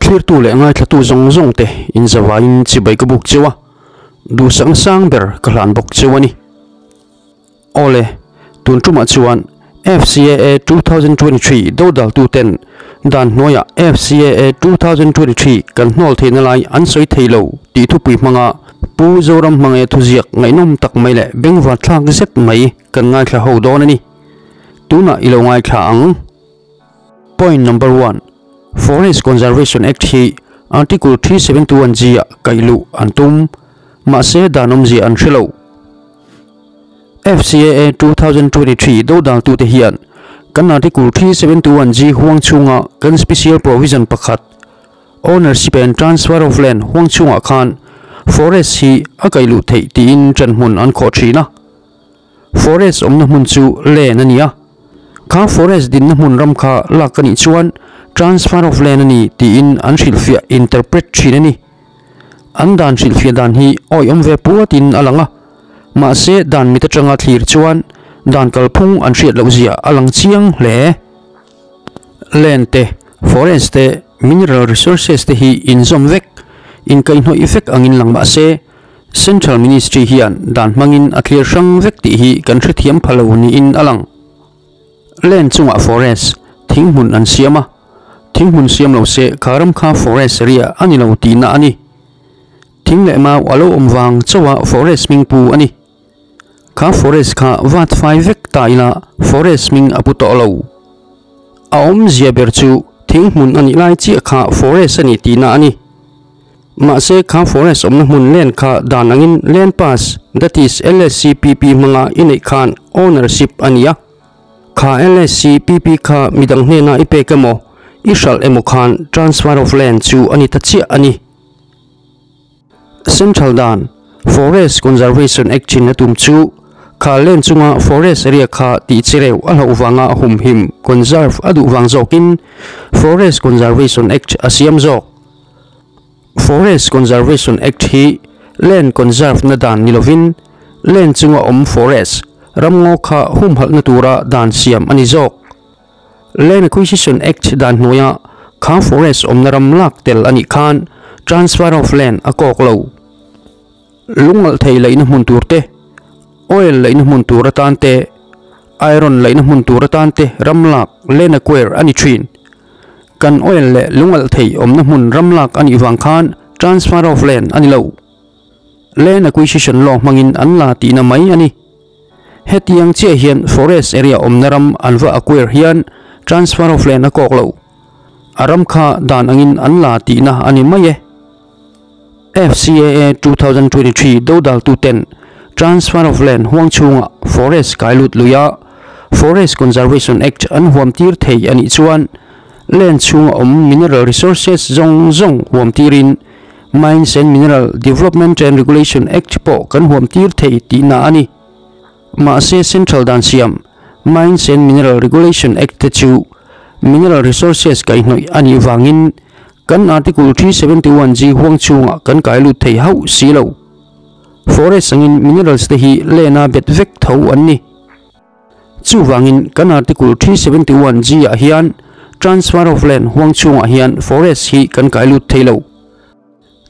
Thlirtu leh ngaithlatu zawng zawng te inzavaiin chibai ka buk cheu a, duhsakna sang ber ka hlan bawk cheu a ni. Awle, tun tumah chuan FCAA 2023 dodaltu ten dan hnuaiah FCAA 2023 kan hnawl theihna lai an sawi thei lo tih thupui hmanga Pu Zoram hmangaia thuziak ngaihnawm tak mai leh bengvarthlak zet mai kan ngaithla ho dawn a ni. Tunah i lo ngaithla ang. Point number one, Forest Conservation Act hi Article 371 G ah kaih luh an tum, mahse dan awmzia an hre lo. FCAA 2023 dodaltute hian kan Article 371 G huang chhunga kan Special Provision pakhat, Ownership and Transfer of Land huang chhungah khan Forest hi a kaih luh theih tiin ṭanhmun an khawh ṭhin a. Forest awmna hmun chu land a ni a, kha forest dinna hmun ram kha lak a nih chuan transfer of land a ni tiin an hrilhfiah, interpret, thin a ni. An dan hrilhfiah dan hi awihawm ve puatin a lang a, mahse dan mit atanga thlir chuan dan kalphung an hriat loh zia a lang chiang hle. Land te, forest te, mineral resources te hi inzawm vek, inkaihhnawih vek angin lang mahse, Central Ministry hian dan hmangin a thlir hrang vek tih hi kan hrethiam pha lo niin a lang. Land chungah forest, thing hmun an siam a, thing hmun siam lo se kha ram kha forest ria a ni lo tihna a ni. Thing leh mau a lo awm vang chauha forest hming pu a ni. Kha forest kha vat fai vek ta ila forest hming a pu tawh lo. A awmzia ber chu thing hmun a nih lai chiah kha forest a ni tihna a ni. Mahse, kha forest awmna hmun land kha dan angin land pass, that is LSCPP hmanga i neih khan ownership a ni a. Kha LSCPP kha midang hnena i pek emaw, i hralh emaw khan transfer of land chu a ni ta chiah a ni. Central dan, Forest Conservation Act chin a tum chu kha land chunga forest area kha tih chereu a hlauh vanga humhim, conserve, a duh vang zawkin Forest Conservation Act a siam zawk. Forest Conservation Act hi land conserve na dan ni lovin land chunga awm forest, ramngaw kha humhalhna tura dan siam a ni zawk. Land Acquisition Act dan hnuaia kha forest awmna ram lak tel a nih khan transfer of land a kawk lo. Lungalh thei laihna hmun tur te, oil laihna hmun tur atan te, iron laihna hmun tur atan te ram lak, land acquire, a ni thin. Kan oil leh lungalh thei awmna hmun ram lak a nih vang khan transfer of land a ni lo. Land acquisition law hmangin an la tihna mai a ni. Hetiang chiah hian forest area awmna ram an va acquire hian transfer of land a kawk lo. A ram kha dan angin an la tihna a ni mai e. FCAA 2023 dodaltuten Transfer of Land huang chhunga forest kai lut luia Forest Conservation Act an huam tir thei a nih chuan land chhunga awm mineral resources zawng zawng huam tirin Mines and Mineral Development and Regulation Act pawh kan huam tir thei tihna a ni. Mahse Central dan siam Mines and Mineral Regulation Act te chu mineral resources kaihhnawih a nih vangin Kan Article 371 G huang chhungah kan kai lut thei hauh si lo. Forest angin minerals te hi lena bet vek tho an ni. Chuvangin kan Article 371 G ah hian Transfer of Land huang chhungah hian forest hi kan kai lut thei lo.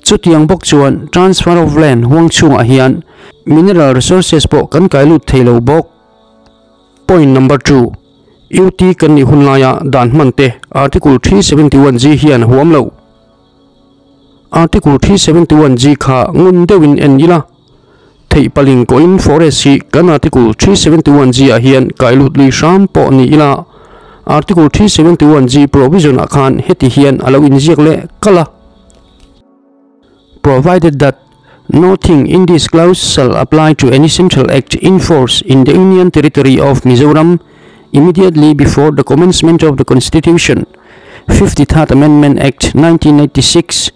Chutiang bawk chuan Transfer of Land huang chhungah hian mineral resources pawh kan kai lut thei lo bawk. Point number two, UT kan nih hun laia dan hman te Article 371G hian a huam lo. Article 371G kha ngun deuhin en ila, theih paling kawhin forest hi kan Article 371G ah hian kai lut lui hram pawh ni ila, Article 371G provision ah khan heti hian a lo inziak leh kalh a. Provided that nothing in this clause shall apply to any central act in force in the Union Territory of Mizoram immediately before the commencement of the Constitution, 53rd Amendment Act, 1996.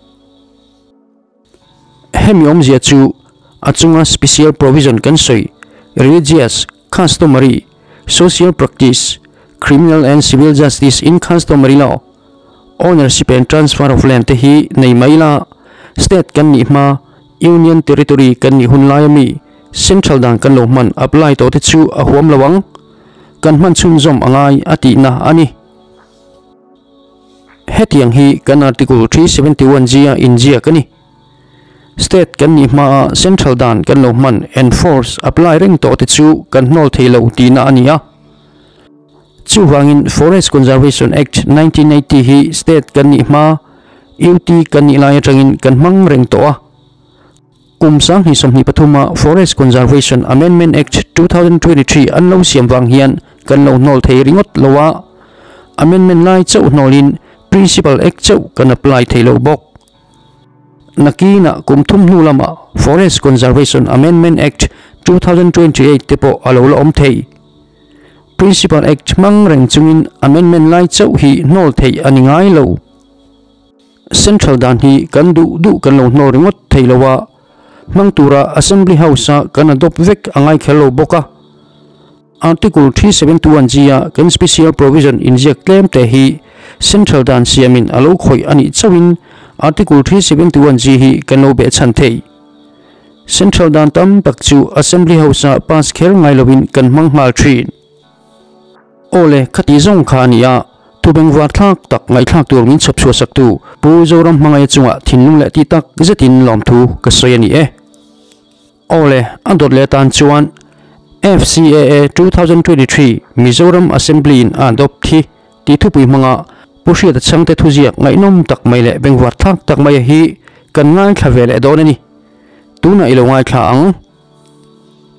Hemi awmzia chu a chunga special provision kan sawi, religious, customary, social practice, criminal and civil justice in customary law, Ownership and transfer of land te hi nei mai ila, state kan nih hma, Union Territory kan nih hun laia mi central dan kan lo hman apply tawh te chu a huam lo ang, kan hman chhunzawm a ngai a tihna a ni. Hetiang hi kan Article 371 G a inziak a ni. State kan nih hmaa Central dan kan lo hman, enforce, apply reng tawh te chu kan hnawl thei lo tihna a ni a. Chuvangin Forest Conservation Act 1980 hi State kan nih hma, UT kan nih lai atangin kan hmang reng tawh a. Kum 2023 a Forest Conservation Amendment Act 2023 an lo siam vang hian kan lo hnawl thei ringawt lo a, amendment lai chauh hnawlin Principal Act chauh kan apply thei lo bawk. Nakinah kum thum hnu lamah Forest Conservation Amendment Act 2028 te pawh a lo la awm thei. Principal Act hmang reng chungin amendment lai chauh hi hnawl theih a ni ngai lo. Central dan hi kan duh duh kan lo hnawl ringawt thei lo a, hmang tura Assembly House-a kan adopt vek a ngai kher lo bawk a. Article 371 G-a kan Special Provision inziak tlem te hi Central dan siamin a lo khawih a nih chauhin Article 371 G hi kan lo behchhan thei. Central dan tam tak chu Assembly House-a pass kher ngai loin kan hmang nghal thin. Aw le, khati zawng kha a ni a, thu bengvar thlak tak ngaihthlak tur min chhawp chhuah saktu Pu Zoram Hmangaia chungah thinlung leh ti tak zetin lawmthu ka sawi a ni e. Aw le, a dawt leh atan chuan FCAA 2023 Mizoram Assembly in a adopt hi tih thupui hmanga Pu Hriata Chhangte thuziak ngaihnawm tak mai leh bengvar thlak tak mai hi kan ngaithla ve leh dawn a ni. Tunah i lo ngaithla ang.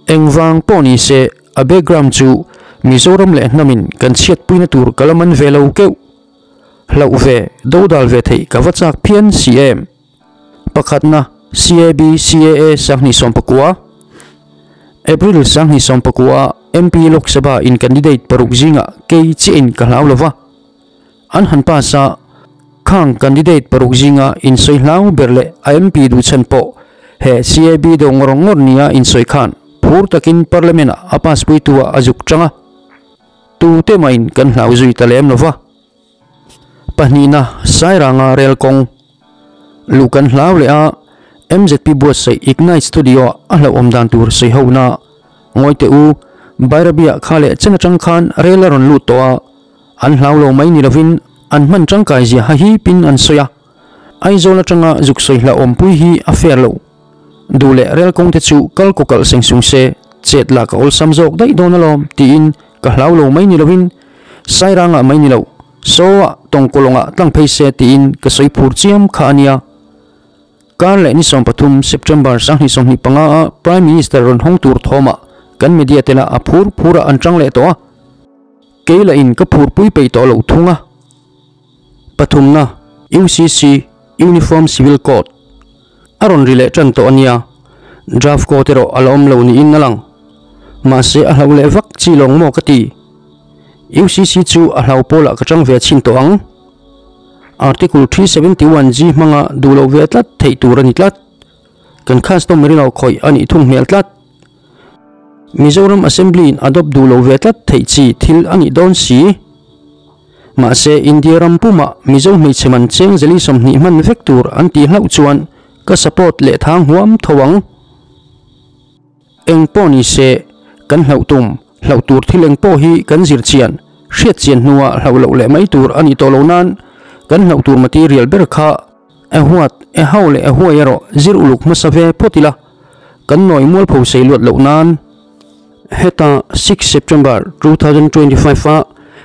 Engvang pawh ni se a background chu Mizoram leh hnamin kan chhiatpuina tur ka la man ve lo keuh. Hlauh ve, dodal ve theih ka va chak phian si em? Pakhatna, CAB CAA 2019. April 2019 MP Lok Sabha in candidate paruk zingah kei chiahin ka hlau lova. An han pass a, khang candidate paruk zinga insawi hlau ber leh a MP duh chhan pawh he CAB do ngawr ngawr nia insawi khan phur takin Parliament ah a pass puitu ah a zuk chang a. Tute mahin kan hlau zui ta lem lova. Pahnihna, Sairanga rel kawng luh kan hlau leh a, MZP buatsaih Ignite Studio ah a hlauhawm dan tur sawi ho na. Ngawi teh u, Bairabi ah kha leh chen atang khan rel a rawn lut tawh a, an hlau lo mai ni lovin an hman tangkai zia ha hipin an sawi a. Aizawl atanga zuk sawi hlauhawm pui hi a fair lo. Duh leh rel kawng te chu kal kaw kalh seng sung se, chet lak a awlsam zawk daih dawn alawm tiin ka hlau lo mai ni lovin Sairangah mai ni lo, Saw-ah tawngkawlawngah tlang phei se tiin ka sawi phur chiam kha a nia. Kar leh ni 13 September 2025 a Prime Minister rawn hawng tur thawmah kan media te lah a phur phurah an tang leh tawh a. Kei lah in ka phurpui peih tawh loh thung a. Pathumna, UCC, Uniform Civil Code, a rawn ri leh tan tawh a nia. Draft code erawh a la awm lo niin a lang. Mahse a hlauh leh vak chi lawng maw ka ti. UCC chu a hlau pawlah ka chang ve chhin tawh ang. Article 371 G hmanga duh loh ve tlat theih tur a ni tlat. Kan customary lo khawih a nih thung hmel tlat. Mizoram Assembly in adopt duh loh ve tlat theih chi thil a nih dawn si. Mahse India ram pumah Mizo hmeichhe man cheng zeli 20 hman vek tur an tih hlauh chuan ka support leh thang huam tho ang. Eng pawh ni se, kan hlauh tum, hlauh tur thil eng pawh hi kan zir chian, hriat chian hnuah hlauh loh leh mai tur a nih tawh lo nan, kan hlauh tur material ber kha e huat, e hau leh e huai erawh zir uluk hmasa ve phawt ila, kan nawi mualpho sei luat loh nan. Heta 6 September 2025 a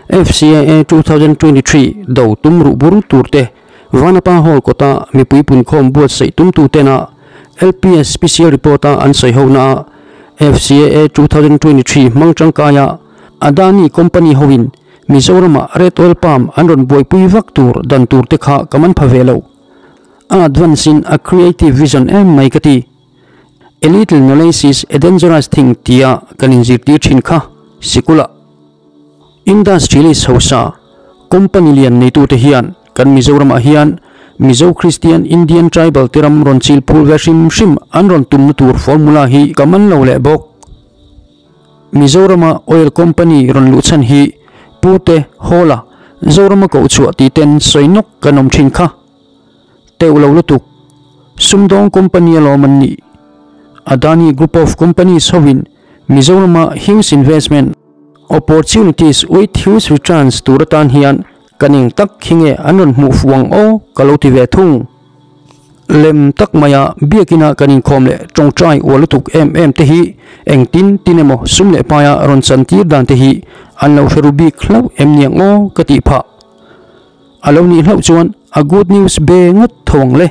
FCAA 2023 do tum ruh bur tur te Vanapa Hall kawta mipui punkhawm buatsaih tumtu tena LPS Special Report a an sawi ho na a FCAA 2023 hmang tangkaia Adani Company hoin Mizorama Red Oil Palm an rawn buaipui vak tur dan tur te kha ka man pha ve lo. A advance in a creative vision em mai ka ti. A little knowledge is a dangerous thing tia kan inzirtir thin kha sikula industrialist hausa company lian neitute hian kan Mizoramah hian Mizo Christian Indian tribal te ram rawn chil phul ve hrim hrim an rawn tumna tur formula hi ka man lo leh bawk. Mizorama oil company rawn luh chhan hi Pute Hawla Zorama koh chhuah tih ten sawi nawk kan awm thin kha. Teuh lo lutuk. Sumdawng company alawm an nih. Adani Group of Companies hovin Mizorama huge investment opportunities with huge returns tur atan hian Kan eng tak khi nge an rawn hmuh fuh ang aw ka lo ti ve thung. Lem tak maia biakina kan inkhawm leh tawngtai uar lutuk em em te hi engtin tin emaw sum leh paia rawn chantir dan te hi an lo hre ru bik hlauh em niang aw ka tih phah. A lo nih hlauh chuan a good news be ngawt tho ang le.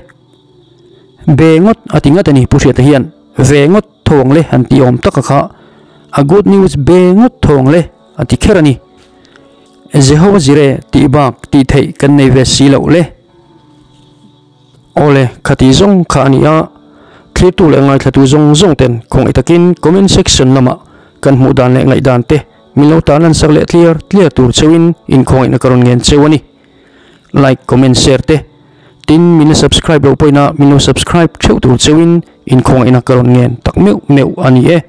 Be ngawt a ti ngat a ni Pu Hriata hian ve ngawt tho ang le han tih awm taka kha a good news be ngawt tho ang le a ti kher a ni. Jehovah Jireh tih bak tih theih kan nei ve si loh le. Awle, khati zawng kha a ni a, thlirtu leh ngaithlatu zawng zawng ten khawngaih takin comment section lamah kan hmuh dan leh ngaihdan te min lo tan lansak leh tliar tliar tur cheuhin inkhawngaihna ka rawn ngen cheu a ni. Like, comment, share te tin min la subscribe loh pawhin a min lo subscribe theuh tur cheuhin inkhawngaihna ka rawn ngen tak meuh meuh a ni e.